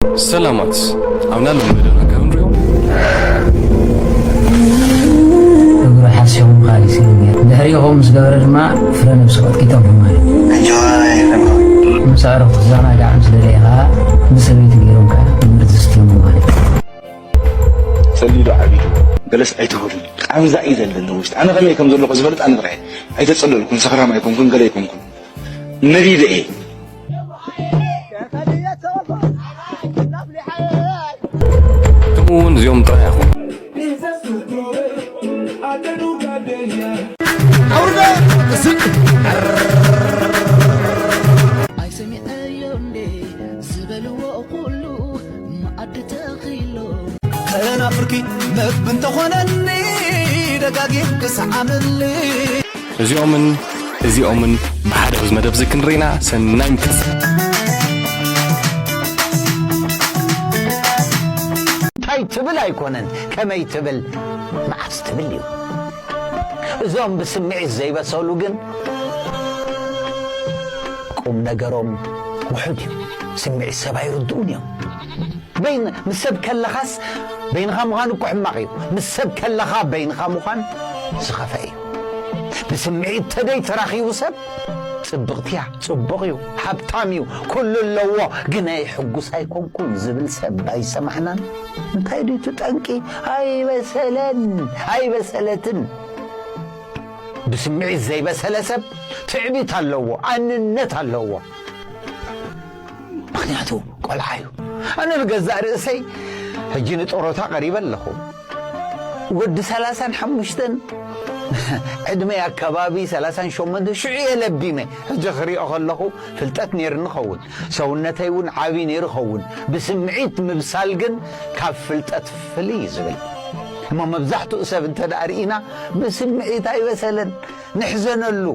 ሰላማት ኣብና ልምደና ካብ ንሪኦ እግሩ ሓሲኹም ኻሊስ ኢሉ ነይሩ። ድሕሪኡ ከምኡ ምስ ገበረ ድማ ፍረ ነብሲ ቀጥቂጦም ማለት እዩ። ምስ ኣዕሩኽ ክትዘናጋዕ ምስ ደለየ ከዓ ብሰበይቲ ገይሮም ከዓ ትምህርቲ ዝስትዮም ማለት እዩ። ሰሊዶ ዓቢዱ ገለስ ኣይትበሉ። ቃንዛ እዩ ዘለኒ ውሽጢ። ኣነ ከመይ ከም ዘለኹ ዝፈልጥ ኣነ ጥራይ። ኣይተጸለልኩን፣ ሰኽራም ኣይኮንኩን፣ ገለ ኣይኮንኩን። ነቢበ እየ። ከምኡ እውን እዚኦም ጥራይ ኣይኹን ኣይሰሚዐዮ እንዴ ዝበልዎ ኩሉ መኣዲ ተኺሎ ተናፍርኪ መግቢ እንተኾነኒ ደጋጊም ክሰዓመሊ እዚኦምን እዚኦምን ብሓደ ኣብዚ መደብ እዚ ክንርኢና ሰናይ ምክስ እንታይ ትብል ኣይኮነን ከመይ ትብል መዓስ ትብል እዩ። እዞም ብስምዒት ዘይበሰሉ ግን ቁም ነገሮም ውሑድ እዩ። ስምዒት ሰብ ኣይርድኡን እዮም። በይን ምስ ሰብ ከለኻስ በይንኻ ምዃን እኮ ሕማቕ እዩ። ምስ ሰብ ከለኻ በይንኻ ምዃን ዝኸፈ እዩ። ብስምዒት ተደይ ተራኺቡ ሰብ ጽብቕትያ ጽቡቕ እዩ፣ ሃብታም እዩ፣ ኩሉ ኣለዎ፣ ግናይ ሕጉስ ኣይኮንኩን ዝብል ሰብ ኣይሰማዕናን። እንታይ ድዩ እቲ ጠንቂ? ኣይበሰለን ኣይበሰለትን። ብስምዒት ዘይበሰለ ሰብ ትዕቢት ኣለዎ፣ ኣንነት ኣለዎ። ምኽንያቱ ቆልዓ እዩ። ኣነ ብገዛእ ርእሰይ ሕጂ ንጦሮታ ቀሪበ ኣለኹ። ወዲ ሰላሳን ሓሙሽተን ዕድመይ ኣከባቢ ሰላሳን ሸሞንተ ሽዑ እየ ለቢመ። ሕጂ ክሪኦ ከለኹ ፍልጠት ነይርኒ ኸውን፣ ሰውነተይ እውን ዓብዪ ነይሩ ኸውን። ብስምዒት ምብሳል ግን ካብ ፍልጠት ፍልይ እዩ ዝብል። እሞ መብዛሕትኡ ሰብ እንተ ደኣ ርኢና ብስምዒት ኣይበሰለን። ንሕዘነሉ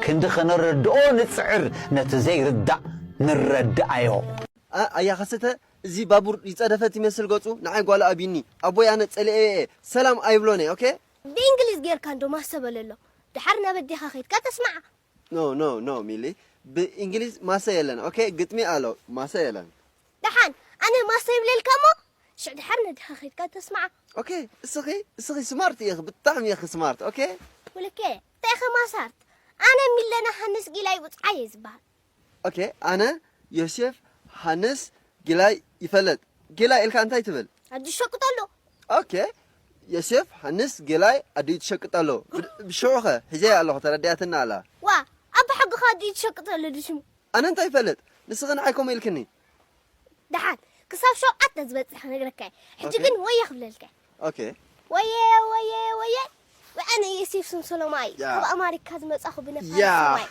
ክንዲ ከነረድኦ ንጽዕር፣ ነቲ ዘይርዳእ ንረድኣዮ። ኣያ ከሰተ እዚ ባቡር ይጸደፈት ይመስል ገጹ ንዓይ ጓል ኣቢኒ ኣቦይ ኣነ ጸሊኤ እየ ሰላም ኣይብሎን እየ ኦኬ። ብእንግሊዝ ጌርካ እንዶ ማሰ በለሎ ድሓር ናብ ኣዴኻ ኸይድካ ተስምዓ። No no no ሚሊ ብእንግሊዝ ማሰ የለን ኦኬ ግጥሚ ኣሎ ማሰ የለን። ደሓን ኣነ ማሰ ይብለልካ እሞ ሽዕ ድሓር ነዴኻ ኸይድካ ተስምዓ። ኦኬ እስኺ እስኺ ስማርት ኢኺ ብጣዕሚ ኢኺ ስማርት ኦኬ። ውልኬ እንታይ ኢኺ ማሳርት ኣነ ሚለና ሃንስ ጊላይ ውጽዓይ እየ ዝበሃል። ኦኬ ኣነ ዮሴፍ ሃንስ ጊላይ ይፈለጥ። ጊላይ ኢልካ እንታይ ትብል? ኣዲ ሸቅጠሎ። ኦኬ ዮሴፍ ሃንስ ጊላይ ኣዲ ትሸቅጠሎ። ብሽዑኸ ሒዘያ ኣለኹ ተረዲኣትና ኣላ። ዋ ኣባ ሕግኻ ኣዲ ትሸቅጠሎ ድሽሙ። ኣነ እንታይ ይፈልጥ ንስኺ ንዓይ ከምኡ ኢልክኒ። ደሓን ክሳብ ሸውዓተ ዝበጽሕ ክነግረካ እየ። ሕጂ ግን ወየ ክብለልካ እየ። ኦኬ። ወየ ወየ ወየ ኣነ ዮሴፍ ስምሰሎማ እየ። ካብ ኣማሪካ ዝመጻኹ ብነፋሪት ሰማይ።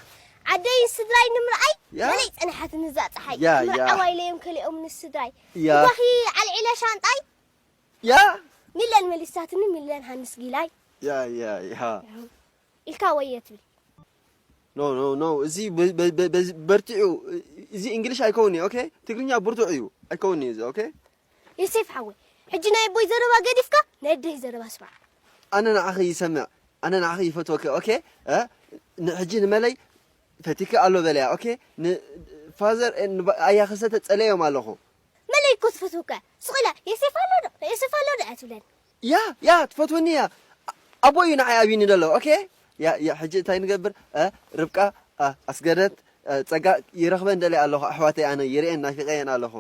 ዓደይን ስድራይ ንምርኣይ መለይ ጸኒሓትኒ እዛ ጸሓይ። ትምርዓዋ ኢለዮም ከሊኦምኒ ስድራይ። ጓኺ ዓልዒለ ሻንጣይ። ያ ሚለን መሊሳትኒ ሚለን ሃንስ ጊላይ። ያ ያ ያ ኢልካ ወየ ትብል። No no no እዚ በርቲዑ እዚ English ኣይከውን እዩ okay ትግርኛ ብርቱዕ እዩ ኣይከውን እዩ እዚ okay። ዮሴፍ ሓወይ ሕጂ ናይ ኣቦይ ዘረባ ገዲፍካ ናይ ኣደይ ዘረባ ስማዕ። ኣነ ንዓኺ ይሰምዕ ኣነ ንዓኺ ይፈትወኪ okay። ሕጂ ንመለይ ፈቲኪ ኣሎ በለያ okay። ንፋዘር ኣያ ከሰተ ጸለዮም ኣለኹ። መለይ እኮ ትፈትወካ ሱቕ ኢላ ዮሴፍ ኣሎ ዶ ዮሴፍ ኣሎ ዶ እያ ትብለኒ። ያ ያ ትፈትወኒ እያ። ኣቦይ እዩ ንዓይ ኣብዩኒ ዘሎ ኦኬ። ያ ያ ሕጂ እንታይ ንገብር እ ርብቃ እ ኣስገደት እ ጸጋ ይረኽበን ደልየ ኣለኹ ኣሕዋተይ ኣነ ይርእየን ናፊቐየን ኣለኹ።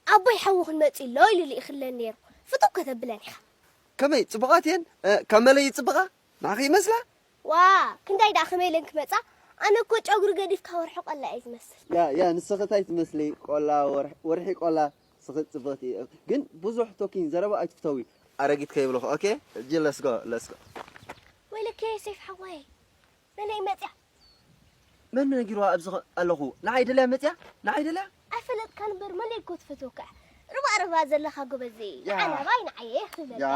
ኣቦይ ሓዊ ክንመጽእ ኢሎ ኢሉ ልኢኽለን ነይሩ ፍትው ከተብለን ኢኻ። ከመይ ጽቡቓት እየን እ ካብ መለይ ይጽብቓ ንዓኺ ይመስላ። ዋእ ክንዳይ ደኣ ከመይ ኢለን ክመጻ ኣነ እኮ ጨጉሪ ገዲፍካ ወርሒ ቆላ እየ ዝመስል። ያ ያ ንስኺ እንታይ ትመስሊ ቆላ ወርሒ ቆላ ስኺ ጽብቕቲ ግን ብዙሕ ቶኪን ዘረባ ኣይትፍተዊ ኣረጊት ከይብልኺ ኦኬ ሕጂ let's go let's go። ወይለከ ሴፍ ሓወይ መለይ መጽያ መን ነጊርዋ ኣብዚ ኣለኹ ንዓይ ደልያ መጽያ ንዓይ ደልያ። ኣይፈለጥካን እምበር መለይ እኮ ትፈትወካ እያ። ርባእ ርባእ ዘለኻ ጎበዝ ንዓይ ናባይ ንዓየ ክብለካ። ያ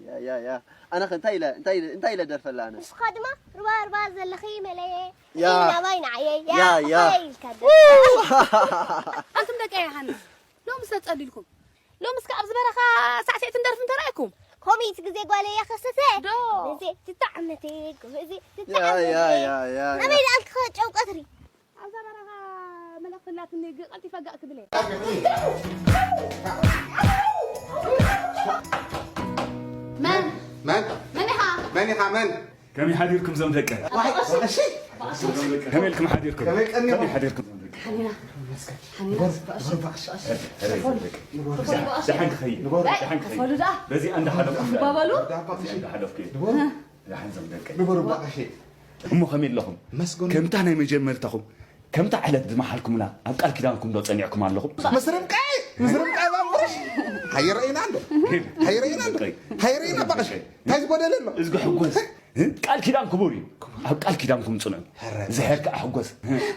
ያ ያ ያ ኣነ ኸ እንታይ ኢለ እንታይ ኢለ እንታይ ኢለ ደርፈላ ኣነ። ንስኻ ድማ ርባእ ርባእ ዘለኺ መለየ ናባይ ንዓየ ያ ያ ኢልካ። ኣንቱም ደቂ ዮሃንስ ሎምስ ተጸሊልኩም። ሎምስ ከ ኣብዚ በረኻ ሳዕሲዕትን ደርፍን ተራእይኩም። ኮሚት ግዜ ጓለይ ያኸሰተ ዶ ግዜ ትጣዕመቲ ግዜ ትጣዕመቲ ናበይ ደኣልክኸ ጨው ቀትሪ ኣብዛ በረኻ መለኻ ክላትኒ ግን ቀልጢፋ ጋእ ክብል እየ። መን? መን? መን ኢኻ? መን ኢኻ? መን? ከመይ ሓዲርኩም ዞም ደቀ? ዋይ፣ እሺ። ከመይ ኢልኩም ሓዲርኩም? ከመይ ቀኒኹም? ከመይ ሓዲርኩም ዞም ደቀ? ሓኒና። ሓኒና። ደሓን ክኸይድ። ደሓን ክኸይድ። ክፈሉ ደኣ። በዚ እንዳሓለፍኩም ደኣ። ባባሉ? በዚ እንዳሓለፍኩም። ደሓን ዞም ደቀ። ንበሩ ባቐሺ። እሞ ከመይ ኣለኹም? መስገኑ። ከምታ ናይ መጀመርታኹም፣ ከምታ ዕለት ዝመሓልኩምላ ኣብ ቃል ኪዳንኩም ዶ ጸኒዕኩም ኣለኹም? ምስ ርብቃይ፣ ምስ ርብቃይ ባምቡሽ። ሃይረኢና ኣሎ። ሃይረኢና ኣሎ። ሃይረኢና ባቐሺ። እንታይ ዝጎደለ ኣሎ? እዝጊ ሕጎስ። እ? ቃል ኪዳን ክቡር እዩ። ኣብ ቃል ኪዳንኩም ጽንዑ። ሕራይ። ዝሄር ከኣ ሕጎስ።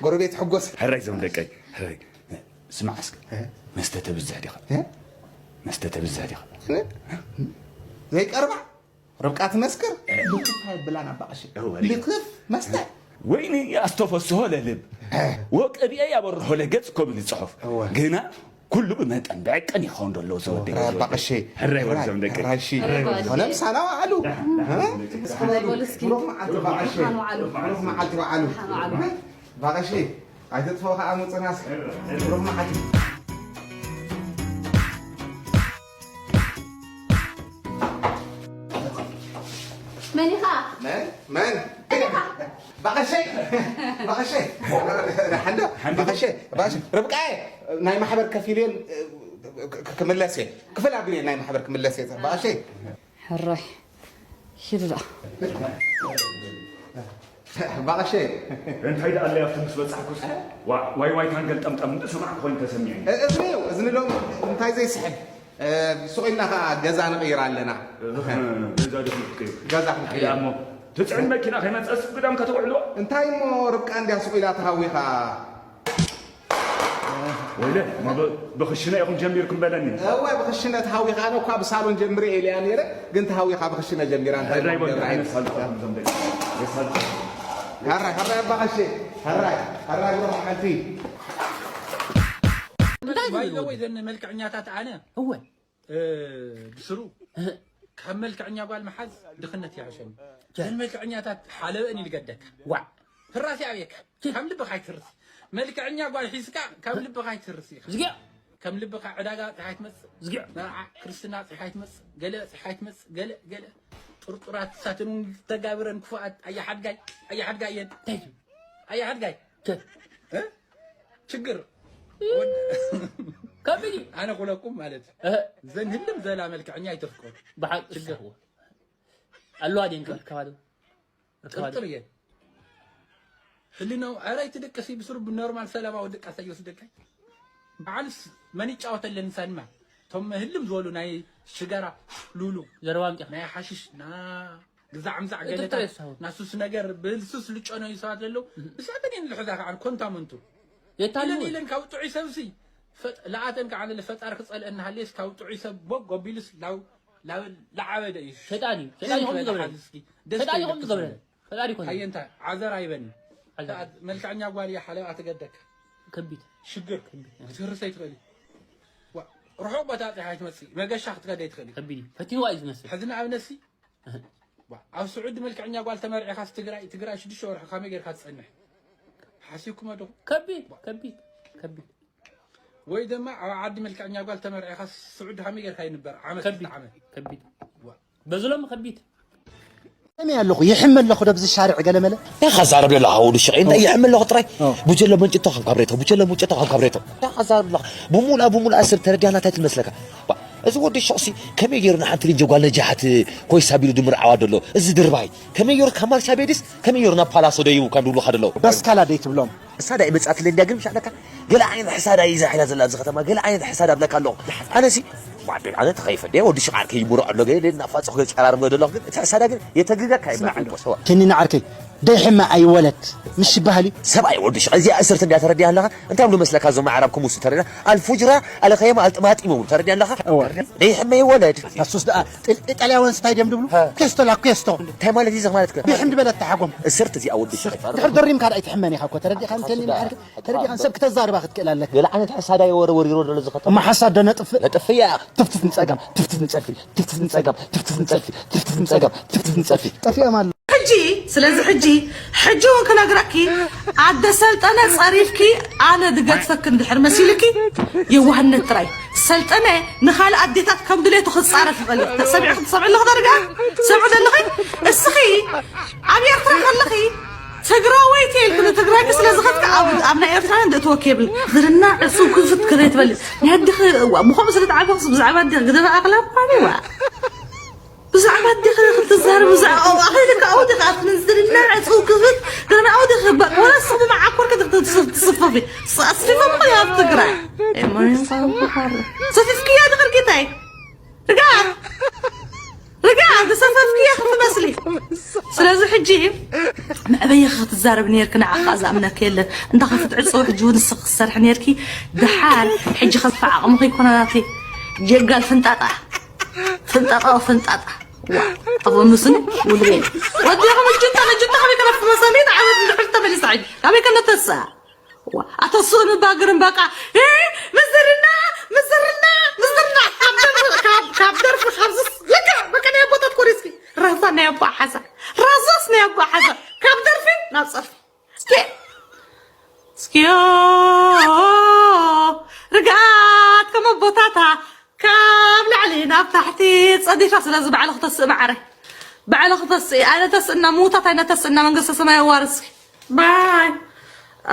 ጎረቤት ሕጎስ። ሕራይ ዞም ደቀይ። ሕራይ። ስማዕ እስከ። እ? መስተ ተብዝሕ ዲኻ? እ? መስተ ተብዝሕ ዲኻ? እ? ዘይቀርባ? ርብቃ ትመስክር? ልክፍ ኣይብላን ኣባ ቀሺ። እወ፣ ሪጋ። ልክፍ መስተ። ወይኒ ያስተፈስሆ ለልብ። እ። ወቅቤ ያበርሆ ለገጽ እኮ ብል ጽሑፍ። እወ። ግና ኩሉ ብመጠን ብዕቅን ይኸውን ደሎ ዝወደይ። እወ፣ ኣባ ቀሺ። ሕራይ ወርዞም ደቂ። ሕራይ እሺ። ሕራይ ወርዞም። ሆነም ሳና ዋዕሉ። እ? እስኪ ናይ በሉ እስኪ። ብሩኽ መዓልቲ ኣባ ቀሺ። ደሓን ዋዕሉ። ብሩኽ መዓልቲ ዋዕሉ። ደሓን ዋዕሉ። ኣባ ቀሺ፣ ኣይትጥፍኡ ከኣ ምጽና እስኪ። ብሩኽ መዓልቲ። መን ኢኻ? መን? መን? መን ኢኻ? ባቐሸይ! ባቐሸይ! ሓንዶ? ሓንዶ? ባቐሸይ! ባቐሸይ! ርብቃየ! ናይ ማሕበር ከፊል እየ፣ ክ-፣ ክ-፣ ክምለስ እየ። ክፍል ኣብልየ ናይ ማሕበር ክምለስ እየ። ባቐሸይ! ሕራይ። ሂዱ ደኣ። ባቐሸ። እንታይ ደኣ ኣለይ ኣብቲ ምስ በጻሕኩስ፣ ዋ-፣ ዋይ ዋይታን ገልጠምጠም እንዶ ሰማዕኩ ኮይኑ ተሰሚዑኒ። እ-፣ እዝኒ እዩ፣ እዝኒ ሎሚ እንታይ ዘይስሕብ። እ፣ ሱቕ ኢልና ኸኣ ገዛ ንቕይር ኣለና። እ፣ ገዛ ዶ ክትቅይሩ? ገዛ እንታይ ክንቅይር። ደኣ እሞ፣ ትጽዕን መኪና ከይመጸስ ግዳም ከተውዕልዎ? እንታይ እሞ ርብቃ እንድያ ሱቕ ኢላ ተሃዊኻ። ወይለ፣ እሞ ብ-፣ ብኽሽነ ኢኹም ጀሚርኩም በለኒ። እወ፣ ብኽሽነ ተሃዊኻ። ኣነ እኳ ብሳሎን ጀምረ ኢለያ ነይረ፣ ግን ተሃዊኻ ብኽሽነ ጀሚራ። እንታይ ሕራይ በሉ፣ ገብራ ሕራይ ኣይነት ሳልጣ። ሕራይ፣ ሕራይ ኣባ ቐሼ፣ ሕራይ፣ ሕራይ ብሩኽ መዓልቲ። እንታይ ባይ ዘ ወይ ትብሉ? ዘን መልክዕኛታት ኣነ እወ። እ፣ ብስሩ እህ። ካብ መልክዕኛ ጓል መሓዝ ድኽነት ይሕሸኒ። ቸ። ዘን መልክዕኛታት ሓለበን ኢሉ ገደካ። ዋዕ። ፍራስ ያብየካ። ቸ። ከም ልብኻ ኣይትርስ። መልክዕኛ ጓል ሒዝካ ካብ ልብኻ ኣይትርስ ኢኻ። ዝጊዕ። ከም ልብኻ ዕዳጋ ጽሓይ ትመጽእ። ዝጊዕ። መርዓ፣ ክርስትና ጽሓይ ትመጽእ። ገለ ጽሓይ ትመጽእ። ገለ፣ ገለ። ጥርጡራት ሳትን ተጋብረን ክፉኣት። ኣያ ሓድጋይ፣ ኣያ ሓድጋይ እየን። እንታይ እዩ? ኣያ ሓድጋይ። ቸ። እ? ችግር። ወድ-፣ ከቢድ እዩ። ኣነ ኩለኩም ማለት እዩ። እህ። ዘን ህልም ዘላ መልክዕኛ ኣይተፍቅሩ። ብሓቂ ችግር። ኣለዋ ድየን ክብል ከባዶ? ርክባ ጥርጥር እየ። ህልናው፣ ኧረ ኣይትድቅሲ፣ ብስሩ ብኖርማል ሰላማዊ ድቃስ ኣይወስደካይ። በዓልስ መን ይጫወተለን ንሳንማ? እቶም ህልም ዝበሉ ናይ ሽጋራ ሉሉ፣ ዘረባ ኣምጪኻ። ናይ ሓሽሽ፣ ና ግዛዕ ምዛዕ እጥርጥር ገለታት፣ የሳው። ናሱስ ነገር፣ ብልሱስ ልጨነዩ ሰባት ዘለዉ፣ እህ። ንሳተን እየን ልሕዛ ከዓ ኮንታ መንቱ። የታልሉ። ኢለን ኢለን ካብ ጥዑይ ሰብሲ፣ ፈጥ-፣ ለኣተን ከዓ ንለ ፈጣሪ ክጸልአና ሃልየስ ካብ ጥዑይ ሰብ ቦግ ኣቢሉስ ላው-፣ ላው-፣ ለዓበደ እዩ። ሰይጣን እዩ። ሰይጣን እዩ ከምዚ ዝገብረን። ሓዝስኪ፣ ደስ ሰይጣን እዩ ከምዚ ይብለኪ ዝገብረን። ዝብለ። ፈጣሪ ይኮነ። ኣየንታ ዓዘር ኣይበኒ። ዓዘር። መልክዐኛ ጓል እያ ሓለባ ትገደካ። ከቢድ። ሽግር። ከቢድ። ክትህርስ ኣይትኽእሊ። ዋ፣ ርሑቕ ቦታ ኣጽሓ ኣይትመጽእ። መገሻ ክትከድ ኣይትኽእሊ። ከቢድ እዩ። ፈቲንዋ እዩ ዝመስል። ሕዚ ንኣብነትሲ፣ እህ። ዋ፣ ኣብ ስዑዲ መልክዐኛ ጓል ተመርዒኻስ ትግራይ፣ ትግራይ ሽዱሽተ ወርሒ ከመይ ጌርካ ትጸንሕ? ሓሲብኩሞ ዶ? ከቢድ፣ ከቢድ፣ ከቢድ። ወይ ድማ ኣብ ዓዲ መልክዐኛ ጓል ተመርዒኻ ስዑዲ ከመይ ጌርካ ይንበር? ዓመት ከቢድ፣ ክልተ ዓመት። ከቢድ። ዋ። በዚ ሎሚ ከቢድ። እኔ ኣለኹ፣ ይሕመ ኣለኹ፣ ደብዚ ሻርዕ ገለመለ። እንታይ ኸዛረብ ዘለኻ ወዲ ሽቐይ? እንታይ ኦ። ይሕመ ኣለኹ ጥራይ? ኦ። ቡጀሎ መንጭቶ ካብ ሬቶ፣ ቡጀሎ መንጭቶ ካብ ሬቶ። እንታይ ኸዛረብ ዘለኻ? ብሙላ፣ ብሙላ ሰብ ተረዲኣና እንታይ ትመስለካ? ባ፣ እዚ ወዲ ሸቕሲ ከመይ ገይሩ ንሓንቲ ልንጀ ጓል ነጃሓት ኮይሳ ቢሉ ድምር ዓዋ ደሎ? እዚ ድርባይ ከመይ ገይሩ ካብ ማርሻ ቤድስ ከመይ ገይሩ ናብ ፓላሶ ደይቡ ካብ ድብሉኻ ደሎ? በስካላ ደይ ትብሎም። ሕሳዳ ይመጻት ለንዳ ግን ምሻለካ ገለ ዓይነት ሕሳዳ ይዛ ሒላ ዘላ ኣብዚ ከተማ ገለ ዓይነት ሕሳዳ ኣብለካ ኣለኹ። ኣነሲ ዋደ ኣነ ተኸይፈ ደ ወዲ ሽቃር ከይምሮ ኣሎ ገለ ናፋጽኹ ገለ ጨራርም ገለ ኣለኹ ግን እቲ ሕሳዳ ግን የተግገካ ስማዕ ይመጣ እንዶ። ተዋ። ከኒና ዓርከይ ደይሕመ ኣይወለድ ምሽ ይበሃል እዩ። ሰብኣይ ወዲ ሽቃር እዚኣ እስርት እንዳ ተረዲያ ኣለኻ እንታይ ብሎ መስለካ እዞም ኣዕራብ ክሙስ ተረዲያ ኣልፉጅራ ኣለኸየማ ኣልጥማጢም ይብሉ ተረዲያ ኣለኻ። እወ። ደይሕመ ይወለድ። ኣሱስ ደኣ ጥል-፣ ኢጣልያውያን ስታይ ድዮም ድብሉ? ሃ። ኬስቶ ላ ኬስቶ። እንታይ ማለት እዩ ማለት ከ? ቢሕም ድበለት ተሓጎም። እስርት እዚኣ ወዲ ሽቃር። ድሕር ደሪም ካልኣይ ትሕመን ኢኻ እኮ ተረዲኻ እንተኒ ኣሱስ ደኣ። ማዕርክ ተረዲኻ ሰብ ክተዛርባ ክትክእል ኣለካ። ገለ ዓይነት ሕሳዳ ይወረ ወሪሮ ደሎ ዝኸተ። እማ ሓሳድ ዶ ነጥፍእ? ነጥፍእ እያ። ትፍትፍ ንጸጋም፣ ትፍትፍ ንጸግፊ፣ ትፍትፍ ንጸጋም፣ ትፍትፍ ንጸግፊ፣ ትፍትፍ ንጸጋም፣ ትፍትፍ ንጸግፊ። ጠፊኦም ኣሎ። ሕጂ ስለዚ ሕጂ ሕጂ እውን ክነግረኪ፣ ኣደ ሰልጠነ ጸሪፍኪ ኣነ ድገድፈኪ እንድሕር መሲልኪ፣ የዋህነት ጥራይ። ሰልጠነ ንኻልእ ኣዴታት ከም ድሌቱ ክጻረፍ ይኽእል እዩ። ሰሚዕኪ ትሰምዒ ኣለኺ ዶ? ርግኣት ሰምዒ ዶ ኣለኺ? እስኺ ኣብ ኤርትራ ከለኺ ትግራወይቲ ኢልኪ ንትግራይኪ ስለ ዝኸድኪ ኣብ ኣብ ናይ ኤርትራውያን ደእትወኪ የብልኪ። ዝርና ዕጹው ክፍት ክደይ ትበሊ። ናይ ኣዴኺ ብኸምኡ ስለ ትዓበኽስ ብዛዕባ ኣዴኺ ግደባ ኣኽላ እኳ እኔ ዋ። ብዛዕባ ኣዴኺ ክትዛረብ ብዛዕባ ኣኺ ኢልካ ኣውዲኻ ኣብቲ ንዝርና ዕጹው ክፍት ገና ኣውዲኺ በቃ ወላ ስሙ መዓኮር ክትስፈፊ ኣስፊፎም እኮ ኣብ ትግራይ። ኤሞን ሰፊፍክያ ድኽር ጌታይ። ርጋ ርጋ ዝሰፈፍክያ ክትመስሊ። ስለዚ ሕጂ መዕበይኺ ክትዛረብ ነርኪ ንዓኻ ዝኣምነኪ የለን። እንዳ ከፍት ዕጹው ሕጂ እውን ንስኺ ክትሰርሒ ነርኪ። ድሓር ሕጂ ከፋ ዓቕምኺ ይኮና ናተይ ጀጋል ፍንጣጣ ፍንጣጣ ፍንጣጣ ዋ ኣቦ ምስን ውልቤን ወዲኹም እጁታ ነጁታ ከመይ ከነፍመሰኒ ንዓመት እንድሕር ተመሊሳ ሕጂ ካበይ ከነተሳ ዋ ኣተስኡን ባግርን በቃ እ፣ ምስርና ምስርና ምስርና ካብ ደርፊ ካብ ካብ ደርፊ ካብዝስ ልክዕ በቃ ናይ ኣቦታት ኮሪስኪ ራሳ ናይ ኣቦ ሓዛ ራሳስ ናይ ኣቦ ሓዛ ካብ ደርፊ ናብ ጸርፊ እስኪ እስኪዮ ርግኣት ከም ኣቦታታ ካብ ላዕሊ ናብ ታሕቲ ጸዲፋ ስለዚ ባዕሉ ክተስእ ማዕረ ባዕሉ ክተስእ ኣነ ተስእና ምውታት ኣይነተስእና መንግስተ ሰማይ ኣዋርስኪ ባይ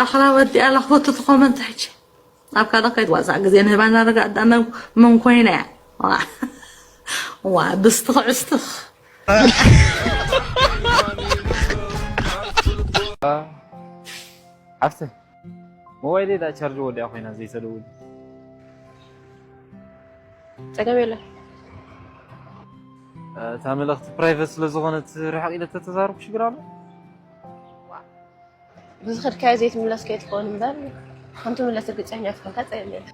ኣኽላ ወዲኣ ላኽበቱ ትኾመንት ሕጂ ኣብ ካልእ ከይድ ዋዛ ግዜ ንህባና ርግኣት ዳ መን ኮይና እያ ዋ ብስትኽ ዕስትኽ ሓፍተ ሞባይለይ ዳ ቻርጅ ወዲኣ ኮይና ዘይተደውል ጸገም የለን እታ መልእኽቲ ፕራይቨት ስለ ዝኾነት ርሕቕ ኢለ ተተዛረብኩ ሽግር ኣሎ ብዝኸድካዮ ዘይትምለስ ከይትኸውን እምበር ከምቲ ምለስ ርግፀኛ ትኾንካ ጸገም የለን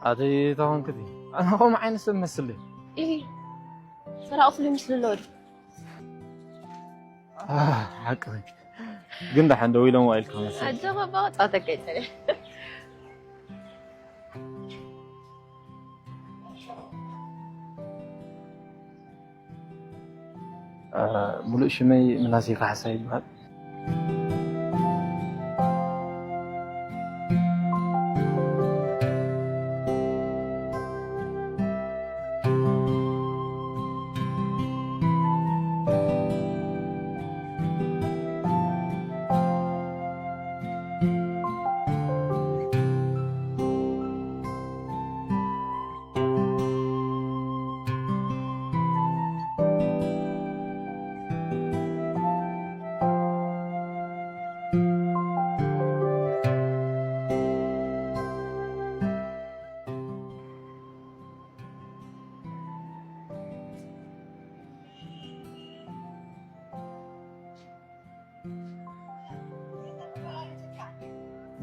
ኣተይ ተኾንክቲ ኣነ ከምኡ ዓይነት ሰብ መስል ኢሂ ሰራቒ ፍሉይ ምስሊ ኣለዎ ድዩ ሓቂ ግን ደሓን ደው ኢሎም ዋኢልካ መስል ኣጆኻ ባባ ጸወተካ ይጸንሕ ሙሉእ ሽመይ ምናሴ ካሕሳ ይበሃል።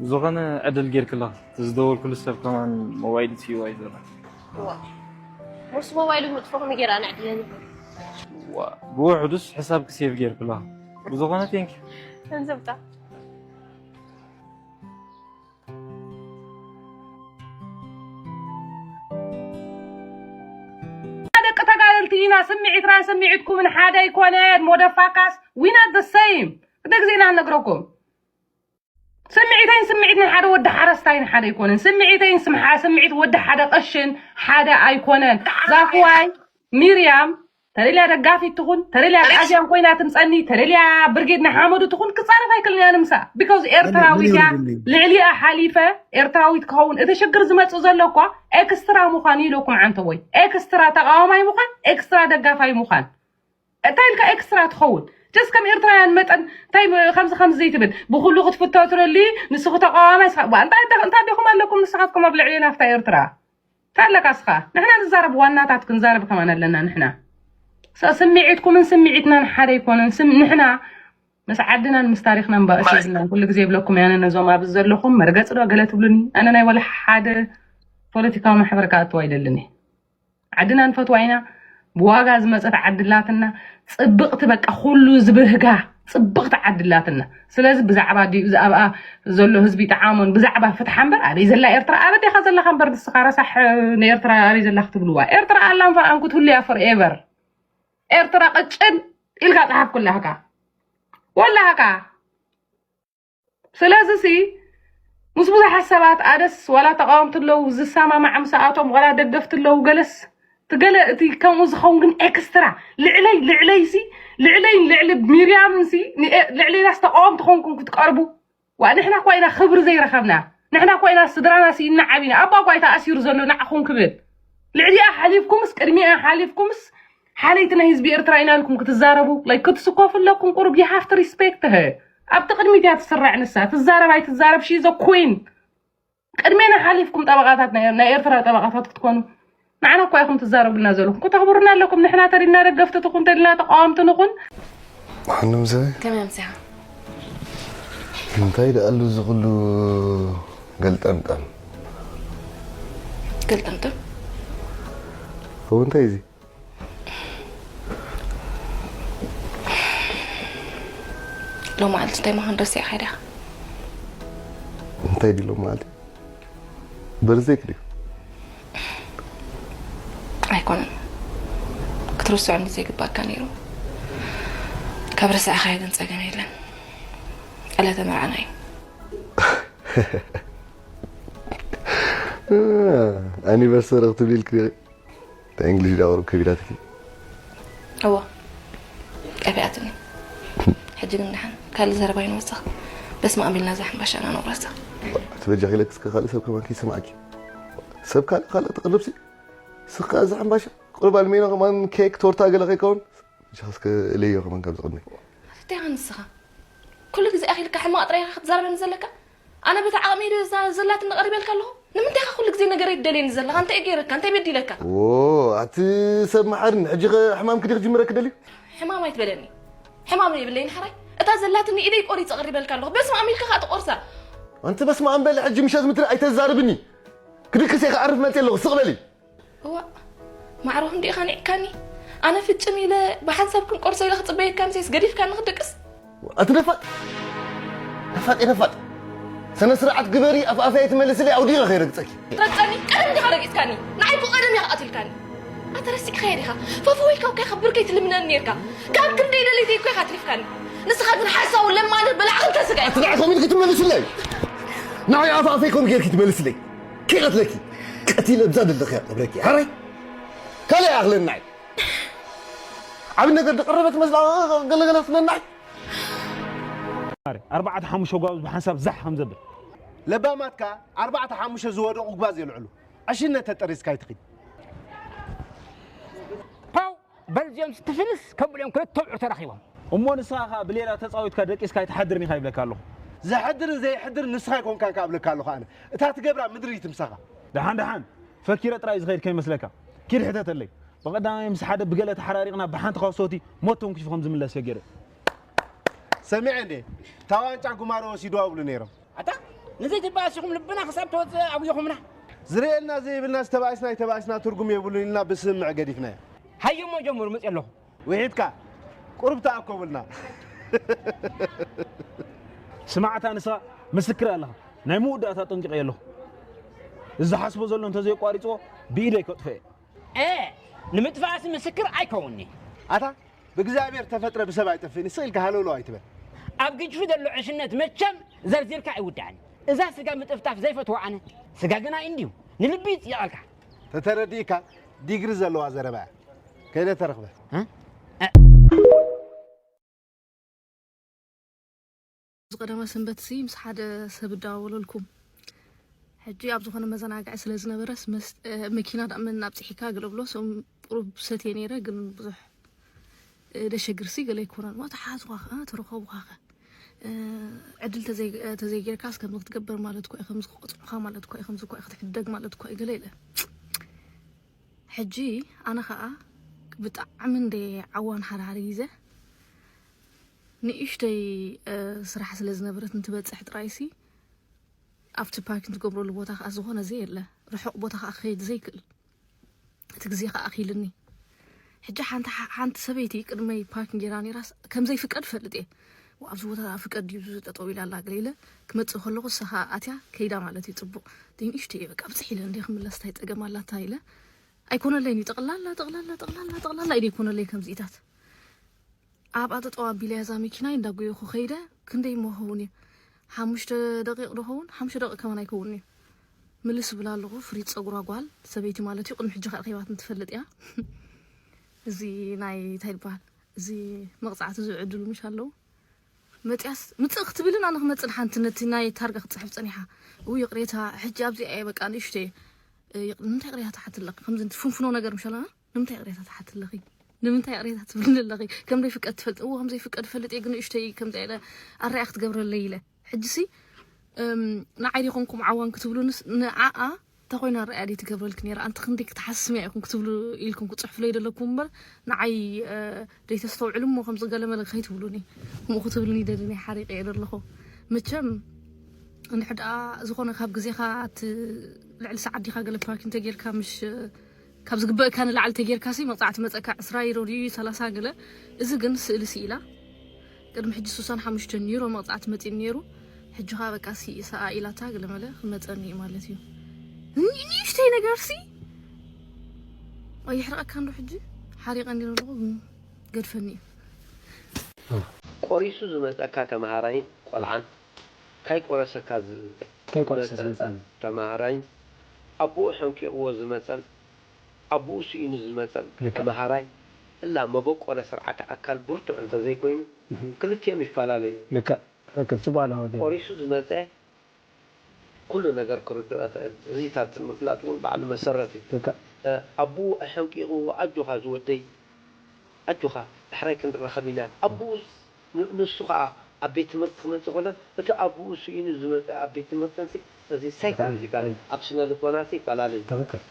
ዝኾነ ዕድል ጌርክላ ዝደወልኩሉ ሰብ ከማን ሞባይል ትዩ ኣይዘራ ሞስ ሞባይሉ ምጥፎ ከመይ ገይራ ንዕድለኒ ብውሕዱስ ሕሳብ ክሴቭ ጌርክላ ብዝኾነ ቴንክ ገንዘብታ ደቂ ተጋደልቲ ኢና ስምዒትናን ስምዒትኩምን ሓደ ኣይኮነን ሞደፋካስ we not the same ክልተ ግዜ ኢና ንነግረኩም ስምዒተይን ስምዒት ናይ ሓደ ወዲ ሓረስታይን ሓደ ኣይኮነን ስምዒተይን ስምዓ ስምዒት ወዲ ሓደ ቀሽን ሓደ ኣይኮነን that's why ሚርያም ተደልያ ደጋፊት ትኹን ተደልያ ኣግኣዝያን ኮይና ትምፀኒ ተደልያ ብርጌድ ንሓመዱ ትኹን ክፃረፍ ኣይክልን እያ ንምሳ because ኤርትራዊት እያ ልዕሊኣ ሓሊፈ ኤርትራዊት ክኸውን እቲ ሽግር ዝመፅእ ዘሎ እኳ ኤክስትራ ምዃን እዩ ኢለኩም ዓንተቦይ ኤክስትራ ተቃዋማይ ምዃን ኤክስትራ ደጋፋይ ምዃን እንታይ ኢልካ ኤክስትራ ትኸውን just ከም ኤርትራውያን መጠን እንታይ ከምዚ ከምዚ ዘይትብል ብኩሉ ክትፍቶ ትደሊ ንስኺ ተቃዋማይ እንታይ ዲኹም ኣለኩም ንስኻትኩም ኣብ ልዕሊ ናፍታ ኤርትራ እንታይ ኣለካ እስኻ ንሕና ንዛረብ ዋናታት ክንዛረብ ከማን ኣለና ንሕና ስምዒትኩምን ስምዒትናን ሓደ ኣይኮነን ንሕና ምስ ዓድናን ምስ ታሪኽናን ባእሲ የብልናን ኩሉ ግዜ ይብለኩም ያነ ነዞም ኣብዚ ዘለኹም መርገፂ ዶ ገለ ትብሉኒ ኣነ ናይ ወላ ሓደ ፖለቲካዊ ማሕበር ክኣትው ኣይደልን እየ ዓድና ንፈትዋ ኢና ብዋጋ ዝመፀት ዓዲ ኣላትና ፅብቕቲ በቃ ኩሉ ዝብህጋ ፅብቕቲ ዓዲ ኣላትና ስለዚ ብዛዕባ ዲኡ ኣብኣ ዘሎ ህዝቢ ይጥዓሞን ብዛዕባ ፍትሓ እምበር ኣበይ ዘላ ኤርትራ ኣበዴኻ ዘለኻ እምበር ንስኻ ረሳሕ ንኤርትራ ኣበይ ዘላ ክትብልዋ ኤርትራ ኣላን ፈርኣን ክትህሉ እያ ፎርኤቨር ኤርትራ ቅጭን ኢልካ ፀሓፍኩላህካ ወላካ። ስለዚ ሲ ምስ ብዙሓት ሰባት ኣደስ ዋላ ተቃወምቲ ኣለዉ፣ ዝሰማማዕ ምስኣቶም ዋላ ደገፍቲ ኣለዉ፣ ገለስ ትገለ እቲ ከምኡ ዝኸውን ግን ኤክስትራ ልዕለይ ልዕለይ ሲ ልዕለይ ልዕሊ ሚርያምን ሲ ንኤ- ልዕለይናስ ተቃወምቲ ኮንኩም ክትቀርቡ። ዋ ንሕና እኳ ኢና ክብሪ ዘይረኸብና፣ ንሕና እኳ ኢና ስድራና ስኢና ዓቢና፣ ኣባ እኳ እዩ ተኣሲሩ ዘሎ ንዓኹም ክብል። ልዕሊኣ ሓሊፍኩምስ ቅድሚኣ ሓሊፍኩምስ ሓለይቲ ናይ ህዝቢ ኤርትራ ኢና ኢልኩም ክትዛረቡ፣ like ክትስኮፉ ኣለኩም። ቁሩብ you have to respect her። ኣብቲ ቅድሚት እያ ትስራዕ ንሳ፣ ትዛረብ ኣይትዛረብ she is a queen። ቅድሜና ሓሊፍኩም ጠበቃታት ናይ ናይ ኤርትራ ጠበቃታት ክትኮኑ ንዓና እኳ ኢኹም ትዛረቡልና ዘለኹም። ከተኽብሩና ኣለኩም። ንሕና ተሪና ደገፍቲ ትኹን ተሪና ተቃወምቲ ንኹን። ሓኑም ዘበይ ከመይ ኣምሲኻ? እንታይ ደኣሉ እዚ ኩሉ ገልጠምጠም ገልጠምጠም እው እንታይ እዚ ሎማዓልቲ እንታይ ምዃን ረሲዕካ ዲኻ? እንታይ ድሎ ማለት በርዜክ ድዩ ኣይኮነን ክትርስዖ እንዲ ዘይግባእካ ነይሩ ካብ ረሳዕኻዮ ግን ጸገም የለን ዕለተ መርዓና እዩ ኣኒቨርሰሪ ክትብል ኢልክ እንታይ እንግሊሽ ዳ ቁሩብ ከቢዳትኪ እዎ ጠፊኣትኒ ሕጂ ግን ደሓን ካልእ ዘረባ ይንወስኽ በስመ ኣብ ኢልና እዛ ሕምባሻና ነቑረሳ ትበጃኺ ኢለክ እስከ ካልእ ሰብ ከማን ከይሰማዕኪ ሰብ ካልእ ካልእ ትቕርብሲ ስኻ እዚ ሕምባሻ ቁሩብ ኣልሜኖ ከማን ኬክ ቶርታ ገለ ከይከውን ብጃኻ እስከ እለዮ ከማን ካብዚ ቅድመይ እንታይ ኢኻ ንስኻ ኩሉ ግዜ ኣኺልካ ሕማቕ ጥራይ ኢኻ ክትዛረበኒ ዘለካ ኣነ በቲ ዓቕመይ ዶ እዛ ዘላትኒ ቀሪበልካ ኣለኹ ንምንታይ ኢኻ ኩሉ ግዜ ነገረይ ትደልየኒ ዘለኻ እንታይ ገይረካ እንታይ በዲለካ ዎ ኣቲ ሰብ መሓርን ሕጂ ኸ ሕማም ክዲ ክጅምረክ ደልዩ ሕማም ኣይትበለኒ ሕማም የብለይን ሓራይ እታ ዘላትኒ ኢደይ ቆሪፀ ቀሪበልካ ኣለኹ በስመ ኣብ ኢልካ ከዓ ትቆርሳ ኣንቲ በስመ ኣብ በሊ ሕጂ ምሸት ምድሪ ኣይተዛርብኒ ክድቅስ እየ ክዓርፍ መፅእ ኣለኹ ስቕ በሊ እዋ ማዕሮ ክንዲኢኻ ኒዕካኒ ኣነ ፍጭም ኢለ ብሓንሳብ ክንቆርሶ ኢለ ክፅበየካ ምሴስ ገዲፍካኒ ክድቅስ ኣቲ ነፋጥ ነፋጥ ነፋጥ ስነ ስርዓት ግበሪ ኣፍ ኣፍያ ትመልስለይ ኣውዲቐ ከይረግፀኪ ረግፀኒ ቀደም ዲኻ ረጊፅካኒ ንዓይ እኮ ቀደም ኢኻ ቀቲልካኒ ኣተ ረሲዕኻዮ ዲኻ ፈፈወይ ካብ ከይኸብር ከይትልምነኒ ነርካ ካብ ክንደይ ደለይተይ እኮ ኢኻ ኣትሪፍካኒ ንስኻ ግን ሓሳዊ ለማኒ በላዕኽን ተስጋ ኣቲ ንዓይ ከምኡ ኢልኪ ትመልስለይ ንዓይ ኣፍ ኣፈይ ከምኡ ጌርኪ ትመልስለይ ከይቐትለኪ ቀቲለ ብዛ ደለኺ ቀብረኪ ሃረይ ካልእ ይኣኽለኒ ንዓይ ዓብይ ነገር ዝቐረበት መስላ ገለገለ ትነናይ ኣርባዕተ ሓሙሽተ ጓብዝ ብሓንሳብ ዛሕ ከም ዘብል ለባማትካ ኣርባዕተ ሓሙሽተ ዝወደቑ ጓዝ የልዕሉ ዕሽነት ተጠሪዝካ ይትኺድ ፓው በልዚኦም ስትፍንስ ከብልኦም ክልተ ተብዑ ተራኺቦም እሞ ንስኻ ኸዓ ብሌላ ተፃዊትካ ደቂስካ ኣይትሓድርን ኢኻ ይብለካ ኣለኹ ዘሕድርን ዘይሕድርን ንስኻ ኣይኮንካን ከኣ እብለካ ኣለኹ ኣነ እታ ትገብራ ምድሪ ይትምሳኻ ደሓን ደሓን ፈኪረ ጥራይ ዝኸይድ ከይመስለካ ኪድ ሕተተለይ ብቐዳማይ ምስ ሓደ ብገለ ተሓራሪቕና ብሓንቲ ካብ ሶቲ ሞቶም ክሽፉ ከም ዝምለስ ፈጊረ ሰሚዐ እንዴ እታ ዋንጫ ጉማሮ ወሲድዋ ይብሉ ነይሮም ኣታ ንዘይትበኣስ ኢኹም ልብና ክሳብ ተወፅእ ኣጉይኹምና ዝርእየልና ዘይብልና ዝተባእስና ኣይተባእስና ትርጉም የብሉን ኢልና ብስምምዕ ገዲፍናዮ ሃየሞ ጀምሩ መፅእ ኣለኹ ውሒድካ ቁሩብ ተኣከቡልና ስማዕታ ንስኻ ምስክር ኣለኻ ናይ መወዳእታ ጠንቂቐ ኣለኹ እዚ ዝሓስቦ ዘሎ እንተዘየቋሪፅዎ ብኢደይ ከጥፍኦ እ ንምጥፋእሲ ምስክር ኣይከውኒ ኣታ ብእግዚኣብሔር ተፈጥረ ብሰብ ኣይጠፍእን ስቕ ኢልካ ሃለውለው ኣይትበል ኣብ ግጅፊ ዘሎ ዕሽነት መቸም ዘርዚርካ ኣይውዳእን እዛ ስጋ ምጥፍጣፍ ዘይፈትዋ ኣነ ስጋ ግና እንድዩ ንልቢ ይፅየቐልካ ተተረዲእካ ዲግሪ ዘለዋ ዘረባ እያ ከይደ ተረኽበ ዝቀደመ ሰንበት ሲ ምስ ሓደ ሰብ እዳዋወለልኩም ሕጂ ኣብ ዝኾነ መዘናግዒ ስለ ዝነበረስ መኪና ዳእመን ኣብፅሒካ ገለ ብሎ ሰም ቁሩብ ሰትየ ነይረ ግን ብዙሕ ደሸግር ሲ ገለ ኣይኮነን ሞ ተሓዝኳ ከ ተረኸቡካ ከ ዕድል ተዘይጌርካስ ከምዚ ክትገብር ማለት እኮ ከምዚ ክቆፅዑካ ማለት እኮ ከምዚ እኮ ክትሕደግ ማለት እኮ ገለ ኢለ ሕጂ ኣነ ከዓ ብጣዕሚ እንደ ዓዋን ሓደ ሓደ ግዜ ንእሽተይ ስራሕ ስለ ዝነበረት እንትበፅሕ ጥራይሲ ኣብቲ ፓርኪን ትገብረሉ ቦታ ከዓ ዝኾነ ዘየለ ርሑቕ ቦታ ከዓ ክኸይድ ዘይክእል እቲ ግዜ ከዓ ኣኺልኒ ሕጂ ሓንቲ ሓንቲ ሰበይቲ ቅድመይ ፓርኪን ጌራ ነይራስ ከም ዘይፍቀድ ፈልጥ እየ ኣብዚ ቦታ ፍቀድ ድዩ ጠጠው ኢላ ኣላ ገለ ኢለ ክመፅእ ከለኹ እሳ ከዓ ኣትያ ከይዳ ማለት እዩ ፅቡቅ ንእሽተይ እየ በቃ ብፅሕ ኢለ እንደ ክምለስ እንታይ ፀገም ኣላታ ኢለ ኣይኮነለይን እዩ ጠቕላላ ጠቕላላ ጠቕላላ ጠቕላላ ኢለ ኣይኮነለይ ከምዚኢታት ኣብኣ ጠጠው ኣቢለ እዛ መኪናይ እንዳጎየኹ ከይደ። ክንደይ እሞ ክኸውን እዩ? ሓሙሽተ ደቂቕ ዶ ኸውን? ሓሙሽተ ደቂቕ ከማን ኣይከውንን እዩ። ምልስ እብል ኣለኹ። ፍሪዝ ጸጉራ ጓል ሰበይቲ ማለት እዩ። ቅድሚ ሕጂ ከኣ ረኺባትኒ ትፈልጥ እያ። እዚ ናይ እንታይ ይበሃል? እዚ መቕጻዕቲ ዝውዕድሉ ምሽ ኣለዉ። መጽያስ ምጽእ ክትብልን ኣነ ክመጽእ ሓንቲ ነቲ ናይ ታርጋ ክትጽሕፍ ጸኒሓ። እው ይቕሬታ፣ ሕጂ ኣብዚኣ እየ በቃ ንእሽተይ። እ፣ ይቕ-፣ ንምንታይ ይቕሬታ ትሓትለኺ? ከምዚ ፍንፍኖ ነገር ምሽ ኣለና? ንምንታይ ይቕሬታ ትሓትለኺ? ንምንታይ ይቕሬታ ትብልኒ ኣለኺ? ከም ዘይፍቀድ ትፈልጥ፣ እዎ ከም ዘይፍቀድ ፈልጥ እየ፣ ግን ንእሽተይ ከምዚ ኢለ ኣረኣያ ክትገብረለይ ኢለ። ሕጂሲ፣ እም፣ ንዓይ ዲኹም ከምኡ ዓዋን ክትብሉንስ ንዓኣ እንተ ኮይና ኣረኣያ ደይ ትገብረልኪ ነይራ? ኣንቲ ክንደይ ክትሓስምያ ኢኹም ክትብሉ ኢልኩም ክጽሕፉለይ ደለኩም እምበር፣ ንዓይ፣ እ፣ ደይ ተስተውዕሉ እሞ ከምዚ ገለመለ ከይትብሉኒ። ከምኡ ክትብሉኒ ደሊ ናይ ሓሪቀ እየ ደለኹ። መቸም እንድሕር ደኣ ዝኾነ ካብ ግዜኻ እቲ ልዕሊ ሰዓት ዲኻ ገለ ፓርኪ እንተጌርካ፣ ምሽ ካብ ዝግበእካ ንላዕሊ ተጌርካሲ መቕጻዕቲ መጸካ ዕስራ ዩሮ ድዩ ሰላሳ ገለ። እዚ ግን ስእሊ ስኢላ። ቅድሚ ሕጂ ስሳን ሓሙሽተን ዩሮ መቕጻዕቲ መጺኡ ነይሩ። ሕጂ ኸኣ በቃ ሲ-፣ ሰኣ ኢላታ ገለ መለ ክመጸኒ እዩ ማለት እዩ። ኒ-፣ ንእሽተይ ነገርሲ ኣይሕርቐካን ዶ ሕጂ? ሓሪቐ እንዲ ዘለኹ ግን ገድፈኒ እዩ። ቆሪሱ ዝመጸካ ተመሃራይን ቆልዓን፣ ካይቆረሰካ ዝ-፣ ካይቆረሰ ዝመጸ ዝመጸን። ተመሃራይን፣ ኣቦኡ ሐንቂቕዎ ዝመጸን፣ ኣቦኡ ስኢኑ ዝመጸን ልክዕ። ተመሃራይ፣ እላ መበቆለ ስርዓተ ኣካል ብርቱዕ እንተዘይኮይኑ፣ እህ። ክልቲኦም ይፈላለዩ። ልክዕ። ርክብ ጽቡቕ ኣለዎ። ቆሪሱ ዝመጸ ኩሉ ነገር ክርድኦ ይኽእል። እዚ ታትን ምፍላጥ እውን ባዕሉ መሰረት እዩ። ልክዕ። እ፣ ኣቦኡ ኣሐንቂቑዎ፣ "ኣጆኻ ዝወደይ፣ ኣጆኻ፣ ዳሕራይ ክንራኸብ ኢና።" ኣቦኡ ን-፣ ንሱ ኸዓ ኣብ ቤት ትምህርቲ ክመጽእ ከሎ፣ እቲ ኣቦኡ ስኢኑ ዝመጸ ኣብ ቤት ትምህርቲ እንሲ፣ እዚ ሳይኮሎጂካል፣ ኣብ ስነ ልቦና እንሲ ይፈላለ እዩ። ትኽክል።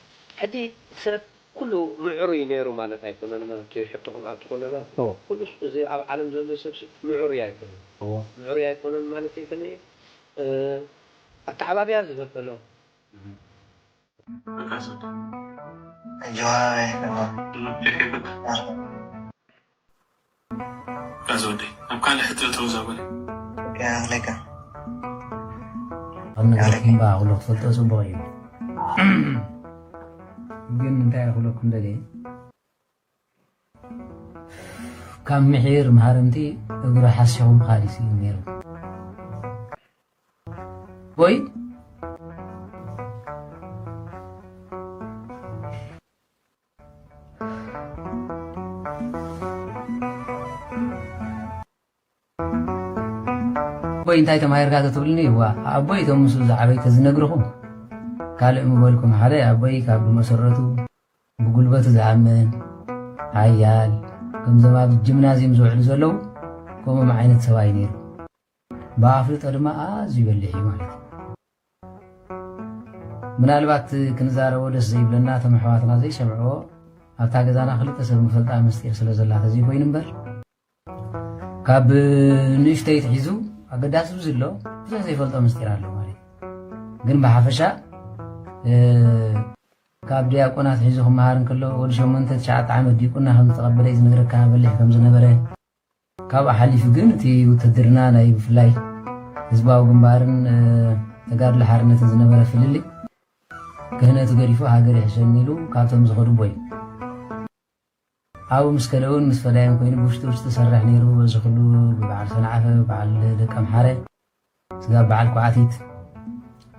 ሕጂ ሰብ ኩሉ ምዕሩይ ነይሩ ማለት ኣይኮነን። እቲ ሕቶኹም ኣብቲ ኩለና እዎ። ኩሉ እዚ ኣብ ዓለም ዘሎ ሰብ ሲ ምዕሩይ ኣይኮነን። እዎ። ምዕሩይ ኣይኮነን ማለት ኣይኮነን። እ፣ ኣተዓባብያ ዝበቀሎ። ኣጆኻ፣ ኣይኮነን። ቃዝ ወደይ፣ ኣብ ካልእ ሕቶ ተወዛወለ። ያ፣ ለካ። ኣብ ነገር ክንባ ኩሎ ክፈልጦ ጽቡቕ እዩ። ግን እንታይ ክብለኩም ደልየ? ካብ ምሒር መሃርምቲ እግሩ ሓሲኹም ኻዲስ እዩ ነይሩ። ወይ ኣቦይ እንታይ ተማሂርካ ተትብልኒ፣ እዋ ኣቦይ እቶም ምስኡ ዝዓበዩ ተዝነግርኹም ካልእ ምበልኩም። ሓደ ኣቦይ ካብ ብመሰረቱ ብጉልበቱ ዝኣምን ሓያል፣ ከምዞም ኣብ ጂምናዝየም ዝውዕሉ ዘለዉ ከምኦም ዓይነት ሰብኣይ ነይሩ። ብኣፍልጦ ድማ ኣዝዩ በሊሕ እዩ ማለት እዩ። ምናልባት ክንዛረቦ ደስ ዘይብለና እቶም ኣሕዋትና ዘይሰምዕዎ፣ ኣብታ ገዛና ክልተ ሰብ ንፈልጣ ምስጢር ስለ ዘላ ተዘይኮይኑ እምበር፣ ካብ ንእሽተይ ትሒዙ ኣገዳሲ ብዙ ኣሎ፣ ብዙሕ ዘይፈልጦ ምስጢር ኣሎ ማለት እዩ። ግን ብሓፈሻ፣ እ፣ ካብ ዲያቆናት ሒዙ ክመሃር እንከሎ፣ ወዲ ሸሞንተ ትሽዓተ ዓመት ዲቁና ከም ዝተቐበለ እዩ ዝነግረካ፣ በሊሕ ከም ዝነበረ። ካብኡ ሓሊፉ ግን እቲ ውትድርና ናይ ብፍላይ ህዝባዊ ግንባርን፣ እ፣ ተጋድሎ ሓርነትን ዝነበረ ፍልልይ፣ ክህነቱ ገዲፉ ሃገር ይሕሸኒ ኢሉ ካብቶም ዝኸዱ ኣቦ እዩ። ኣብኡ ምስ ከደ እውን ምስ ፈዳይን ኮይኑ ብውሽጢ ውሽጢ ዝሰርሕ ነይሩ። በዚ ኩሉ ብበዓል ሰንዓፈ፣ ብበዓል ደቀምሓረ፣ ስጋብ በዓል ኳዕቲት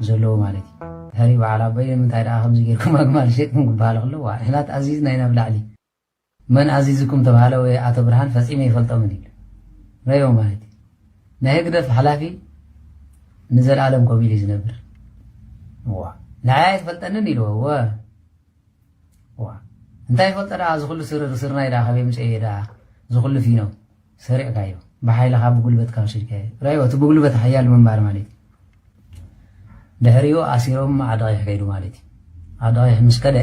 ዘለዎ ማለት እዩ። ድሕሪ በዓል ኣቦይ ንምንታይ ደኣ ከምዚ ጌርኩም ኣግማል ሸይጥኩም ክበሃል ከሎ፣ ዋ፣ ንሕና ተኣዚዝና ኢና ብላዕሊ። መን ኣዚዝኩም ተባሃለ ወይ ኣቶ ብርሃን ፈጺመ ይፈልጦምን ኢሉ። ረዮ ማለት እዩ። ናይ ህግደፍ ሓላፊ ንዘለኣለም ኮፍ ኢሉ እዩ ዝነብር። እዋ፣ ንዓይ ኣይትፈልጠንን ኢልዎ። እወ። እዋ። እንታይ ይፈልጦ ደኣ፣ እዚ ኩሉ ስር-፣ ስርናይ ደኣ ካበይ ምጽኤ ደኣ፣ እዚ ኩሉ ፊኖ? ሰሪቕካዮ፣ ብሓይልኻ ብጉልበትካ ወሲድካዮ። ራእዮ፣ እቲ ብጉልበት ሓያል ምንባር ማለት እዩ። ድሕሪኡ ኣሲሮም ዓዲ ቀይሕ ከይዱ ማለት እዩ። ዓዲ ቀይሕ ምስ ከደ፣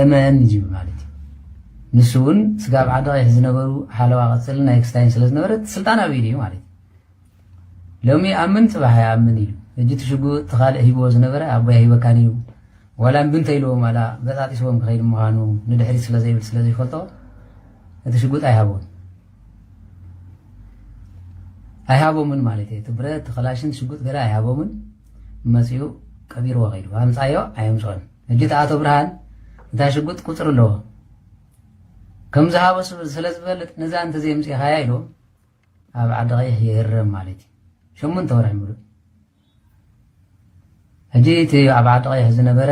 እመን እዩ ማለት እዩ። ንሱ እውን ስጋብ ዓዲ ቀይሕ ዝነበሩ ሓለዋ ቀጽልን ናይ ክስታይን ስለ ዝነበረ፣ እቲ ስልጣን ኣብ ኢዱ እዩ ማለት እዩ። ሎሚ ይኣምን፣ ጽባሕ ኣይኣምን ኢሉ። ሕጂ እቲ ሽጉጥ እቲ ካልእ ሂብዎ ዝነበረ፣ ኣቦይ ኣይሂበካን እዩ። ዋላ እምቢ እንተኢልዎም፣ ዋላ በጣጢስዎም ክኸይድ ምዃኑ ንድሕሪት ስለ ዘይብል፣ ስለ ዘይፈልጦ፣ እቲ ሽጉጥ ኣይሃቦን። ኣይሃቦምን ማለት እየ። እቲ ብረት፣ እቲ ክላሽን ሽጉጥ ገለ ኣይሃቦምን። መጺኡ ቀቢርዎ ከይዱ። ኣምጻዮ ኣየምጽኦን። ሕጂ እቲ ኣቶ ብርሃን፣ እታ ሽጉጥ ቁጽሪ ኣለዎ። ከም ዝሃቦ ስለ ዝፈልጥ፣ ነዛ እንተዘየምፂእኻያ ኢሉ ኣብ ዓዲ ቀይሕ ይህረም ማለት እዩ። ሸሞንተ ወርሒ ሙሉእ። ሕጂ እቲ ኣብ ዓዲ ቀይሕ ዝነበረ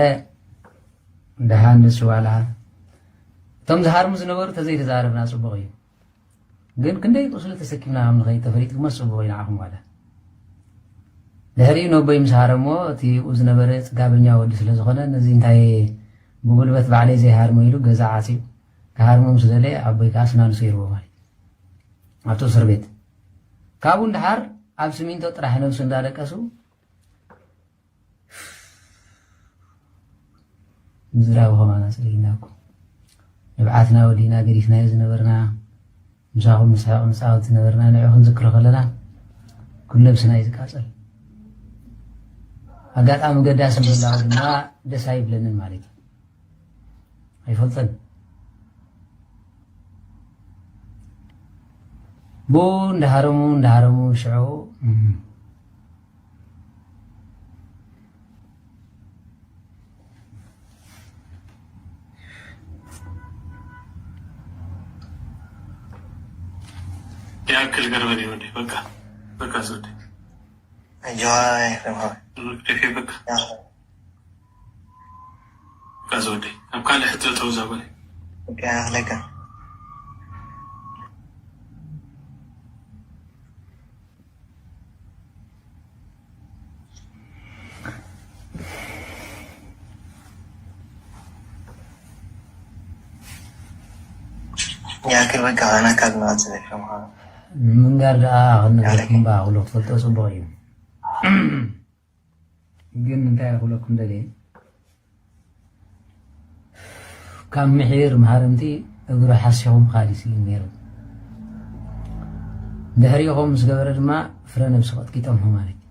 ደሃ ንሱ ዋላ እቶም ዝሃርሙ ዝነበሩ ተዘይተዛረብና ፅቡቕ እዩ። ግን ክንደይ ቁስሊ ተሰኪምና ከም ንኸይድ ተፈሊጥኩሞ ፅቡቕ እዩ ንዓኹም ዋላ። ድሕሪኡ ነቦይ ምስ ሃረሞ፣ እቲ ብኡ ዝነበረ ፅጋበኛ ወዲ ስለ ዝኾነ፣ ነዚ እንታይ ብጉልበት ባዕለይ ዘይሃርሞ ኢሉ ገዛ ዓፅዩ ክሃርሞ ምስ ደለየ፣ ኣቦይ ከዓ ስናኑ ሰይርዎ ማለት እዩ። ኣብቲ እስር ቤት ካብኡ ንደሓር ኣብ ስሚንቶ ጥራሕ ነብሱ እንዳደቀሱ ምዝራቡ ከማና ጽሊእና እኮ። ንብዓትና ወዲእና ገዲፍናዮ ዝነበርና፣ ምሳኹም ንስሕቕ ንጻወት ዝነበርና ንዑ ክንዝክሮ ከለና ኩሉ ነብስና እዩ ዝቃጸል። ኣጋጣሚ ገዳሲ ምህላው ድማ ደስ ኣይብለንን ማለት እዩ። ኣይፈልጥን። ብኡ እንዳሃረሙ እንዳሃረሙ ሽዑ ያክል ገርበን ይወደ በቃ በቃ ዘወደ ኣጆኻ ኤፍሬም ሓወይ። ደፊ በቃ በቃ ዘወደ ኣብ ካልእ ሕቶ ተውዛ በለ በቃ ይኣኽለካ። ያክል በቃ ኣና ካብ ንቐጽል ኤፍሬም ሓወይ። ንምንጋር ደኣ ክንደኩም በኣ ክብሎ ክትፈልጦ ጽቡቕ እዩ። ግን እንታይ ክብለኩም ደልየ፣ ካብ ምሒር መሃርምቲ እግሩ ሓሲኹ ምኻድ እዩ ስኢኑ ነይሩ። ድሕሪኡ ከምኡ ምስ ገበረ ድማ ፍረ ነብሱ ቀጥቂጦምዎ ማለት እዩ።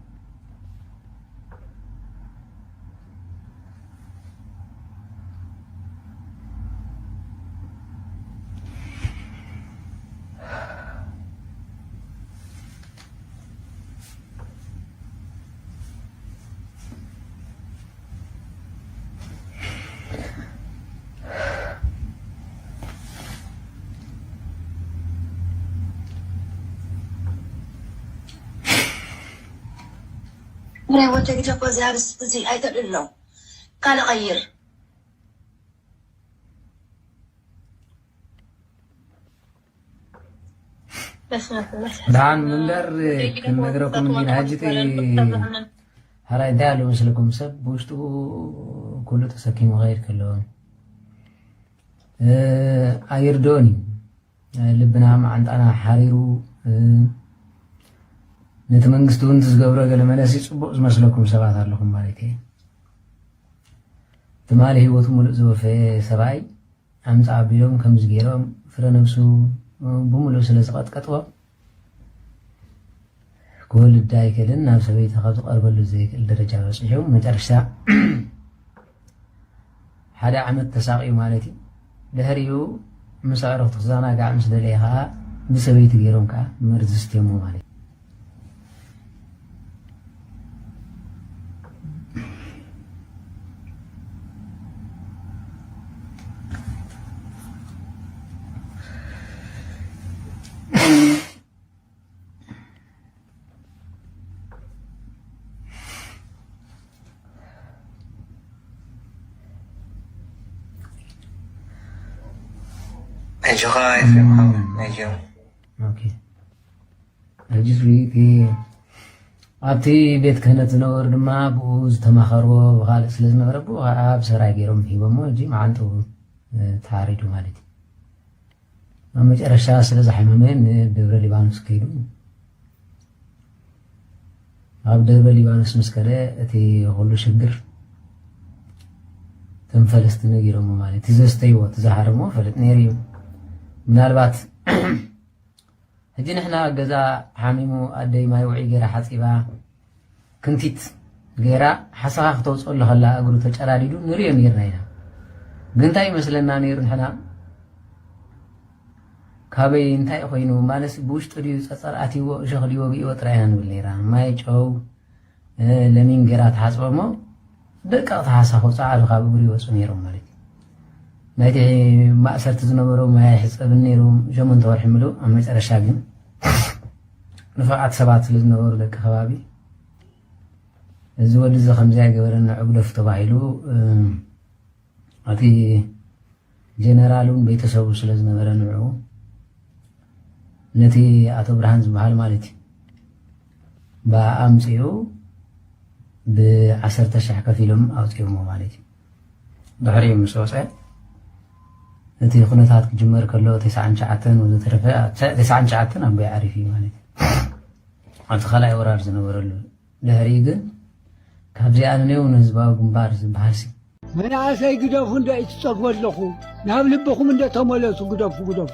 ናይ ወደግጀ እኮ እዚ ኣርስቲ እዚ ኣይተልእሎ ካልእ ቀይር። ደሓን ምንበር ክንነግረኩም እንዲና። ሕጂ እቲ ሓራይ እንታይ ኣሎ መስለኩም? ሰብ ብውሽጡ ኩሉ ተሰኪሙ ኸይድ ከሎ ኣይርድኦን እዩ። ልብና መዓንጣና ሓሪሩ፣ ነቲ መንግስቲ እውን ዝገብሮ ገለ መለሲ ጽቡቕ ዝመስለኩም ሰባት ኣለኹም ማለት እየ። ትማሊ ህይወቱ ሙሉእ ዝወፈየ ሰብኣይ ኣምጻ ኣቢሎም ከምዚ ገይሮም ፍረ ነብሱ ብምሉእ ስለ ዝቐጥቀጥዎ ክወልድ ኣይክእልን፣ ናብ ሰበይቲ ካብ ዝቐርበሉ ዘይክእል ደረጃ በጺሑ መጨረሽታ ሓደ ዓመት ተሳቒዩ ማለት እዩ። ድሕሪኡ ምስ ኣዕሩኽቱ ክዘናጋዕ ምስ ደለየ ከዓ ብሰበይቲ ገይሮም ከዓ መርዚ ስትየሞ ማለት እዩ። ኣጆኻ ኤፍሬም ሓወይ ኣጆ ኦኬ። ሕጂ እቲ ኣብቲ ቤት ክህነት ዝነበሩ ድማ ብኡ ዝተማኸርዎ ብኻልእ ስለ ዝነበረ ብኡ ከዓ ብሰራይ ገይሮም ሂቦሞ። ሕጂ መዓንጥኡ ተሓሪዱ ማለት እዩ። ኣብ መጨረሻ ስለ ዝሓመመ ንደብረ ሊባኖስ ከይዱ። ኣብ ደብረ ሊባኖስ ምስ ከደ እቲ ኩሉ ሽግር እቶም ፈለስቲ ነጊሮሞ ማለት እቲ ዘስተይዎ እቲ ዝሃረሞ ፈልጥ ነይሩ እዩ። ምናልባት ሕጂ ንሕና ገዛ ሓሚሙ ኣደይ ማይ ውዒ ገይራ ሓፂባ ክንቲት ገይራ ሓሳኻ ክተውፀሉ ከላ እግሩ ተጨራዲዱ ንሪኦ ነይርና ኢና። ግን እንታይ ይመስለና ነይሩ ንሕና ካበይ እንታይ ኮይኑ ማለት ብውሽጡ ድዩ ፀፀር ኣትይዎ እሾኽ ድዩ ወጊእዎ ጥራይ ኢና ንብል ነይራ። ማይ ጨው ለሚን ገይራ ትሓፅቦ እሞ ደቀቕቲ ሓሳኹ ፃዕዱ ካብ እግሩ ይወፁ ነይሮም ማለት እዩ። ናይቲ ማእሰርቲ ዝነበሩ ማይ ኣይሕጸብን ነይሩ። ሸሞንተ ወርሒ ምሉእ። ኣብ መጨረሻ ግን ንፉዓት ሰባት ስለ ዝነበሩ ደቂ ከባቢ፣ "እዚ ወዲ እዚ ከምዚ ኣይገበረን፣ ንዑ ግደፉ" ተባሂሉ። እቲ ጀነራል እውን ቤተሰቡ ስለ ዝነበረ ንዑ ነቲ ኣቶ ብርሃን ዝበሃል ማለት እዩ ብኣምፅኡ ብዓሰርተ ሽሕ ከፊሎም ኣውፅኦሞ ማለት እዩ። ድሕሪኡ ምስ ወፀ እቲ ኩነታት ክጅመር ከሎ ተስዓን ትሽዓተን ወዘተረፈ፣ ተስዓን ትሽዓተን ኣቦይ ዓሪፍ እዩ ማለት እዩ። ኣብቲ ካልኣይ ወራር ዝነበረሉ ድሕሪኡ ግን ካብዚኣ ንኔው ንህዝባዊ ግንባር ዝበሃል ሲ መናእሰይ ግደፉ እንዶ እዩ ትጸግቦ ኣለኹ። ናብ ልብኹም እንዶ ተመለሱ፣ ግደፉ፣ ግደፉ።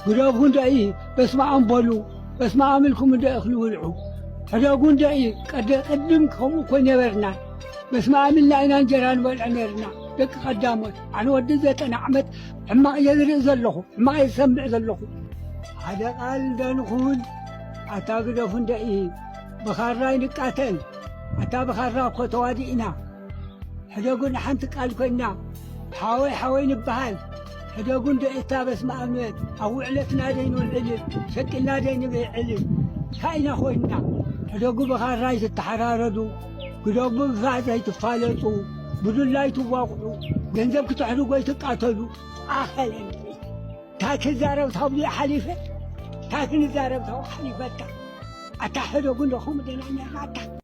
ግደፉ እንዶ እዩ፣ በስመ ኣብ በሉ፣ በስመ ኣብ ኢልኩም እንዶ እኽሊ ብልዑ። ሕደጉ እንዶ እዩ፣ ቀደ-፣ ቅድም ከምኡ እኮ ነበርና። በስመ ኣብ ኢልና ኢና እንጀራ ንበልዕ ነርና፣ ደቂ ቀዳሞት። ኣነ ወዲ ዘጠና ዓመት ሕማቕ እየ ዝርኢ ዘለኹ፣ ሕማቕ እየ ዝሰምዕ ዘለኹ። ሓደ ቃል እንዶ ንኹን፣ ኣታ ግደፉ እንዶ እዩ፣ ብኻራ ይንቃተል። ኣታ ብኻራ እኮ ተዋዲእና። ሕደጉ ንሓንቲ ቃል ኮይና፣ ሓወይ ሓወይ ንበሃል። ሕደጉ እንዶ እታ በስመ ኣብ ንበል። ኣብ ውዕለትና ደይንውዕል፣ ሸቂልና ደይንብዕል። እንታይ ኢና ኮይንና? ሕደጉ ብኻራ ኣይትተሓራረዱ፣ ግደጉ ብፋዕ ዘይትፋለጡ፣ ብዱላ ኣይትዋቕዑ፣ ገንዘብ ክተሕድጉ ኣይትቃተሉ። ኣኸለ እንታይ ክዛረብ ታብዚ ሓሊፈ፣ እንታይ ክንዛረብ ታብኡ ሓሊፈታ። ኣታ ሕደጉ እንዶ ከምኡ ደና ነርና ኣታ።